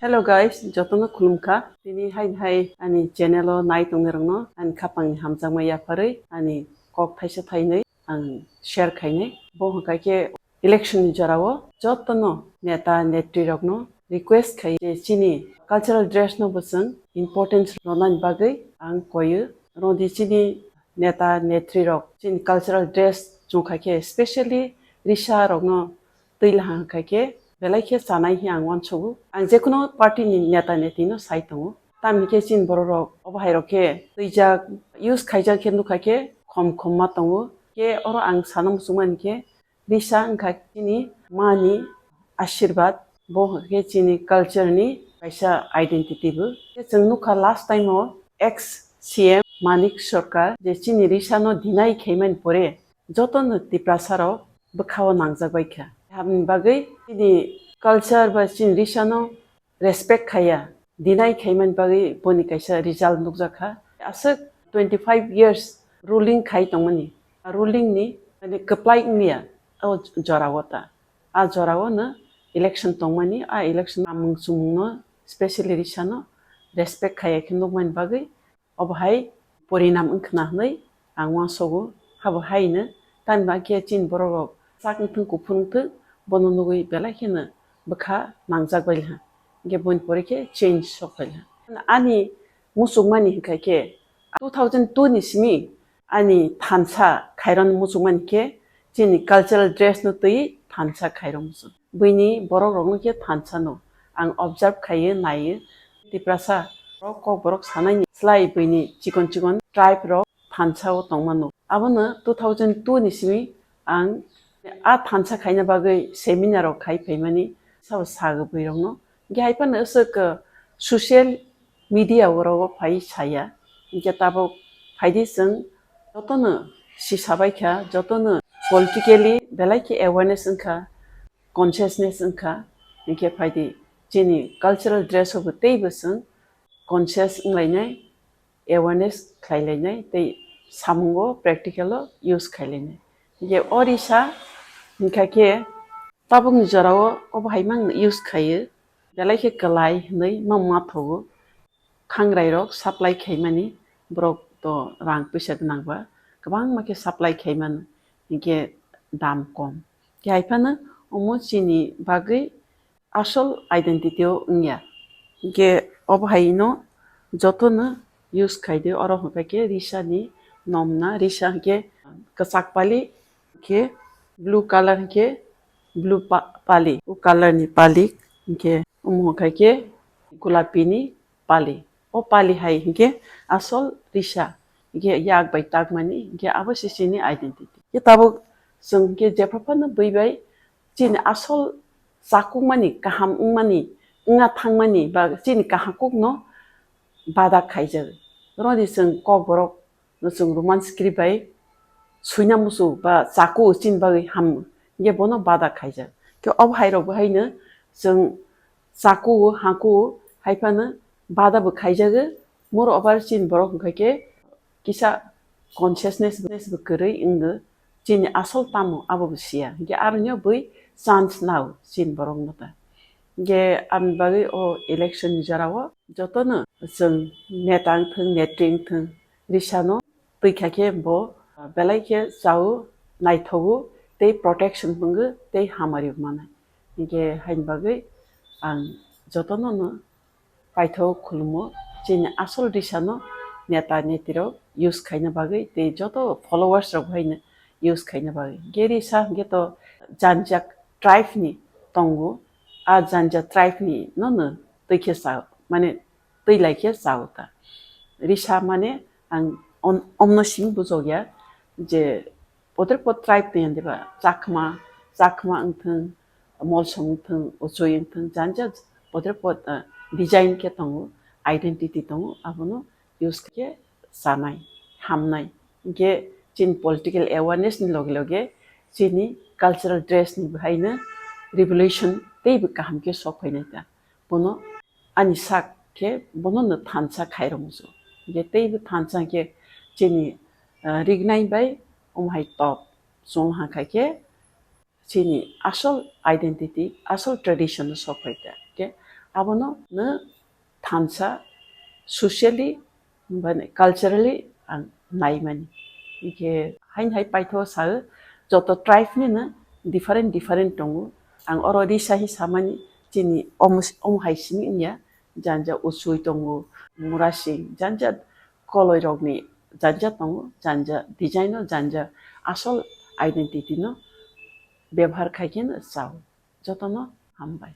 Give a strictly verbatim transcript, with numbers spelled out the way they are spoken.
Hello guys, jotono khulumkha. Tini hai hai ani channel o nai tongnai rokno ani khapangni hamjakma yapharwi ani kok thaisa thainwi ang share khainai. Bo hwnkha khe election ni jorao jotono neta netri rokno request khai je chini cultural dress no bwswng importance rwnani bagwi ang koyo. Rodi chini neta netri rok chini cultural dress chwngkha khe specially risa rokno twi lahang khai khe belai khe chanai hi ang uansugo. Ang jekhuno party ni neta netwi no sai tongo. Tamni khe chini borok rok obo hai rok khe twijak use khaijak khe nukha khe khom khom ma tongo. Khe oro ang sana muchungmani khe risa wngkha chini mani ashirbad, bo hwnkhe chini culture ni kaisa identity bo. Khe chwng nukha last time o ex C M Manik Sarkar je chini risa no deny khaimani pore jotono Tiprasa rok bwkhao nangjak bai kha. Aboni bagwi chini culture ba chini risa no respect khaiya, deny khaimani bagwi boni kaisa result nukjak kha. Aswk twenty five years ruling khai tongmani, a ruling ni mane kwplai wngya o jorao ta. A jorao no election tongmani, a election amung chumung no specially risa no respect khaiya khe nukmani bagwi obo hai porinam wngkhna hwnwi ang uansugo. Habo haino tamni bagwi khe chini borok rok sak wngthung kuphur wngthung bono nugwi belai kheno bwkha nangjak bai laha. Hwnkhe boni pore khe change sok pai laha. Ani muchungmani hwnkha khe two thousand two ni simi ani thansa khairon muchungmani khe chini cultural dress no twi thansa khairon muchung. Buini borok rokno khe thansa no ang observe khaiwi naiwi. Tiprasa rok kok borok sanaini slai buini chikon chikon tribe rok thansa o tongmano. Abono two thousand two ni simi ang a thansa khaina bagwi seminar rok khai phaimani sabo sago bui rokno. Hwnkhe hai phano aswk, uh, social media o rogo phai saya. Hwnkhe tabuk phaidi chwng jotono sisa bai kha, jotono politically belai khe awareness wngkha, consciousness wngkha. Hwnkhe phaidi chini cultural dress o bo teibo chwng conscious wnglainai, awareness khlailainai tei samungo practical o use khailainai. Hwnkhe o risa hwnkha khe tabukni jorao obo hai mang use khaio. Belai khe kwlai hwnwi ma ma thogo. Khangrai rok supply khaimani borok to rang puisa gwnang ba kwbangma khe supply khaimano, hinkhe dam kom. Khe hai phano omo chini bagwi asol identity o wngya. Hinkhe obo hai no jotono use khaidi, oro hwnkha khe risa ni nomna, risa hinkhe kwchak pali, hinkhe blue color hinkhe blue pa-, pali, o color ni pali, hinkhe omo hwnkha khe gulapi ni pali. O pali hai hinkhe asol risa, hinkhe yak bai takmani, hinkhe abo se chini identity. Khe tabuk chwng hinkhe jephru phano bui bai chini asol chakukmani, kaham wngmani, wngna thangmani ba chini kaham kukno bada khaijak. Rodi chwng Kokborok no chwng Roman script bai suina musu ba chaku chini bagwi ham, hinkhe bono bada khaijak. Khe obo hai rok bo haino chwng chaku, haku hai phano bada bo khaijago. Moro obar chini borok hwnkha khe kisa consciousness bo kwrwi wngo, chini asol tamo abo bo siya. Hinkhe aroni bui chance nao chini borok no ta. Hinkhe aboni bagwi o election ni jora o jotono chwng neta wngthwng, netri wngthwng, risano twi kha khe bo belai khe chao, naithogo tei protection phungo tei hamari manai. Hinkhe haini bagwi ang jotono no paithak khulumo, chini asol risano neta netirok use khaina bagwi tei joto followers rok haino use khaina bagwi. Hinkhe risa hinkhe to janjak tribe ni tongo, a janjak tribe ni no no twi khe chao, mane twi lai khe chao ta. Risa mane ang on-, omno simi bujokya je podre pod tribe ni diba, Chakma, Chakma wngthwng, Molsom wngthwng, Ochoi wngthwng, janja podre pod, ah, design khe tongo, identity tongo, abono use khe chanai, hamnai. Hinkhe chini political awareness ni loge loge chini cultural dress ni bahaino revolution teibo kaham khe sok phainai ta. Bono ani sak khe bono no thansa khairok muchungo. Hinkhe teibo thansa hinkhe chini, ah, rignai bai omo hai top chwng ha khai khe chini asol identity, asol tradition no sok phai ta. Hinkhe Abono no thansa socially bani culturally ang naimani. Hingkhe hain hai paitho sao joto tribe ni no different different tongo. Ang oro risa hi samani chini omo omo hai simi wngya janja Usui tongo, Murasing, janja koloi rokni janja tongo, janja design no, janja asol identity no bebhar khai khe no chao. Jotono hambai.